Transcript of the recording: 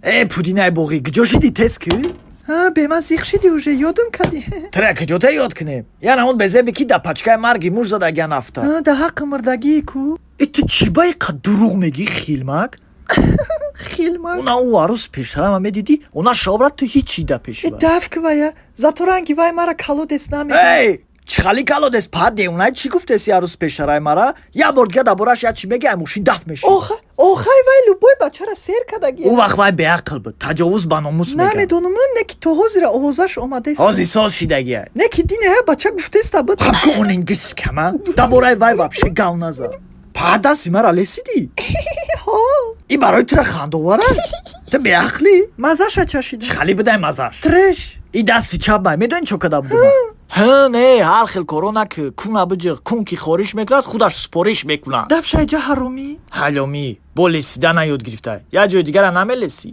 Э, пудинаи боғӣ, куҷо шидӣ, тез ки? Бема зиқ шидӣ, уже ёдум кардӣ. Тра куҷо та ёд кунем? Я намуд безебе ки да пачкаи марги муш задагиан афта. Да ҳаққи мурдагии ку. Э, ту чӣ ба иқа дурӯғ мегӣ, хилмак? Хилмак. Уна ӯ арӯз пешарама медидӣ, уна шобра, ту ҳичи да пеши. Э, даф ки вая, зато ранги вай мара колодец намегӯ. Эй, чӣ хали колодец, па девонай, чӣ гуфтеси? Арӯз пешараи мара як бор дига дар бораш як чӣ меги, ай мошин даф меши. Охай вай любой бачара сер кадаги. Ӯ вақт вай беақл буд, таҷовуз ба номус меган. Намедонум, не ки то ҳозира овозаш омадест. Ҳози соз шидагия. Не ки дине ҳа бача гуфтеста буд. Хабкуонингис кама, дар бораи вай вообще гав наза. Па дасти мара лесидӣ? Ҳо. И барои тура хандовара? Ту беақлӣ. Мазаша чашидам. Чӣ хали будай мазаш? Треш. И дасти чап май медонӣ чо када будума? Ҳа, не, ҳар хел коро наки, куна биҷиқ, кун ки хориш мекунад, худаш супориш мекунад. Дафшайҷа, ҳаромӣ. Ҳаломӣ бо лесида наёд гирифта, як ҷои дигара намелесӣ.